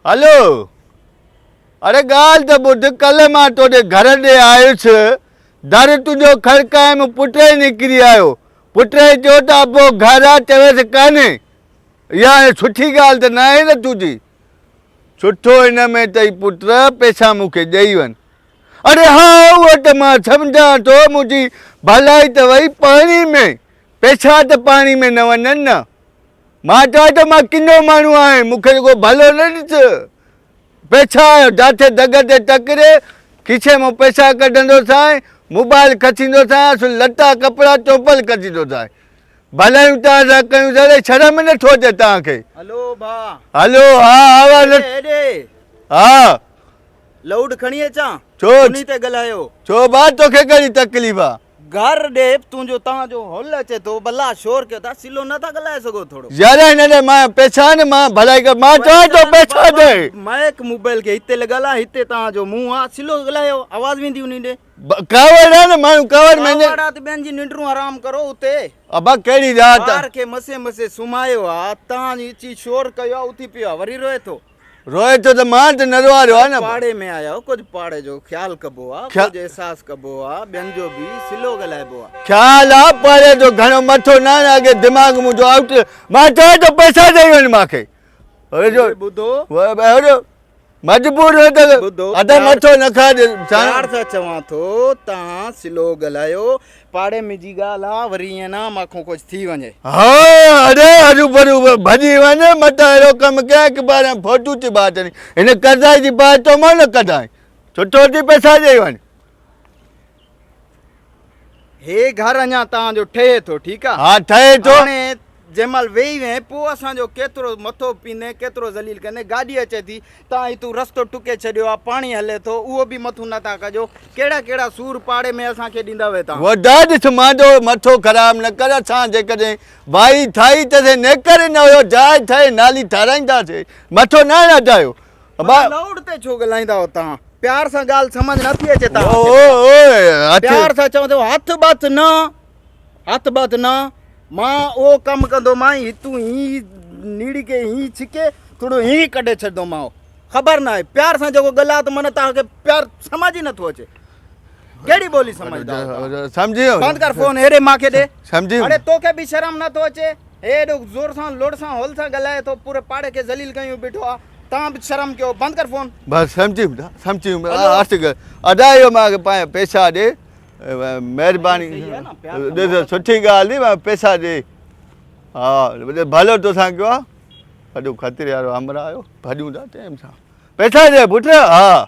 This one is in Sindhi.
هلو اڙي ڳالهه ته ٻڌ ڪلهه مان توڏي گهر ڏي آيس در تنهنجو کڙڪايم پٽ ئي نڪري آيو پٽ ئي چيو ته ابو گهر آ چويس ڪانهي اها هاڻي سٺي ڳالهه ته ناهي نه تنهنجي سٺو ان ۾ اٿئي پٽ پئسا مون کي ڏئي وڃ اڙي ها اهو ته مان سمجهان ٿو منهنجي ڀلائي ته وئي پاڻي ۾ پئسا ته پاڻي ۾ نه وڃن نه مان چوان ٿو مان ڪنو ماڻهو آهيان مون کي ڪو ڀلو نه ڏس پئسا جاٿي دڳ تي ٽڪري کيسي مان پئسا ڪڍندو سانء موبائل کسيندو سانء لٽا ڪپڙا چوپل کسيندو سانء ڀلايون توهان سان ڪيون ذري شرم نه ٿو اچي توهان کي. هلو ڀاء. هلو ها آواز نه. هيڏي. ها. لائوڊ کڻي اچان. ڇو. انهي تي ڳالهايو. ڇو ڀاء توکي ڪهڙي تڪليف آ. گهر ڏي تنهنجو توهان جو هل اچي ٿو ڀلا شور ڪيو ٿا سلو نه ٿا ڳالهائي سگهو ٿورو. يار هن ڏي مان پئسا نه مان ڀلائي ڪر مان چوان ٿو پئسا ڏي. مائيڪ موبائل کي هتي لڳل آ هتي توهان جو منهن آ سلو ڳالهايو آواز ويندي انهي ڏي. ڪاوڙ آ نه ماڻهو ڪاوڙ ۾ ڪاوڙ آ ته ٻين جي ننڊون حرام ڪرو اتي. ابا ڪهڙي رات. ٻار کي مسي مسي سمهايو آ تان اچي شور ڪيو آ اٿي پيو آ وري روئي ٿو. روئي ٿو ته مان ته نه روئاريو آ نه. پاڙي ۾ آيا آهيو ڪجهه پاڙي جو خيال ڪبو آ ڪجهه احساس ڪبو آ ٻين جو به سلو ڳالهائبو آ. خيال آ پاڙي جو گهڻو مٿو نه آهي اڳي دماغ منهنجو آئوٽ مان چوان ٿو پئسا ڏئي وڃ مان کي. ٻڌو. مجبور هو ته ٻڌو ادا مٿو نه کاء پيار سان چوان ٿو تان سلو ڳالهايو پاڙي ۾ جي ڳالهه آ وري ائين نه مان کان ڪجهه ٿي وڃي. ها اڙي هرو ڀرو ڀڄي وڃ متان اهڙو ڪم ڪيان هڪ بار فوٽو ٿي باهه چڙهي هن قرضائي جي باهه تو مان نه ڪڍائين سٺو ٿي پئسا ڏئي وڃ. هي گهر اڃا توهان جو ٺهي ٿو ٺيڪ آ. ها ٺهي ٿو. هاڻي جنهن مهل ويهي وئين پوء اسان جو ڪيترو مٿو پيندين ڪيترو ذليل ڪندين گاڏي اچي ٿي توهان هتون رستو ٽڪي ڇڏيو آ پاڻي هلي ٿو اهو به مٿو نه ٿا ڪجو ڪهڙا ڪهڙا سور پاڙي ۾ اسان کي ڏيندا وي توهان. وڏا ڏس مانجو مٿو خراب نه ڪر اسان جيڪڏهن وائي ٺاهي ته سي نيڪر نه هيو جاء ٺهي نالي ٺاراهينداسي مٿو نه هڻ اجايو. ابا لائوڊ تي ڇو ڳالهائيندا آهيو توهان پيار سان ڳالهه سمجهه نه ٿي اچي توهان کي پيار سان چوان ٿو هٿ ٻٿ نه هٿ ٻٿ نه مان اهو ڪم ڪندو مان هتون هي نيڙي کي هي ڇڪي ٿورو هي ڪڍي ڇڏندو مان خبر نه آهي پيار سان جيڪو ڳالهاء ته معنی توهان کي پيار سمجهه ئي نٿو اچي ڪهڙي ٻولي سمجهندا آهيو سمجهي ويو بند ڪر فون هيڏي مان کي ڏي سمجهي اڙي توکي به شرم نٿو اچي هيڏو زور سان لوڙ سان هول سان ڳالهائي ٿو پوري پاڙي کي ذليل ڪيون بيٺو آ تان به شرم ڪيو بند ڪر فون. بس سمجهي ويم سمجهي ويم اٺ ادا اهو مان کي پنهنجا پئسا ڏي مهرباني ڏس سٺي ڳالهه ٿي پئسا ڏي ها ڀلو توسان ڪيو آ وڏو خطري وارو همراهه آيو ڀڄون ٿا ٽيم سان پئسا ڏي پٽ ها.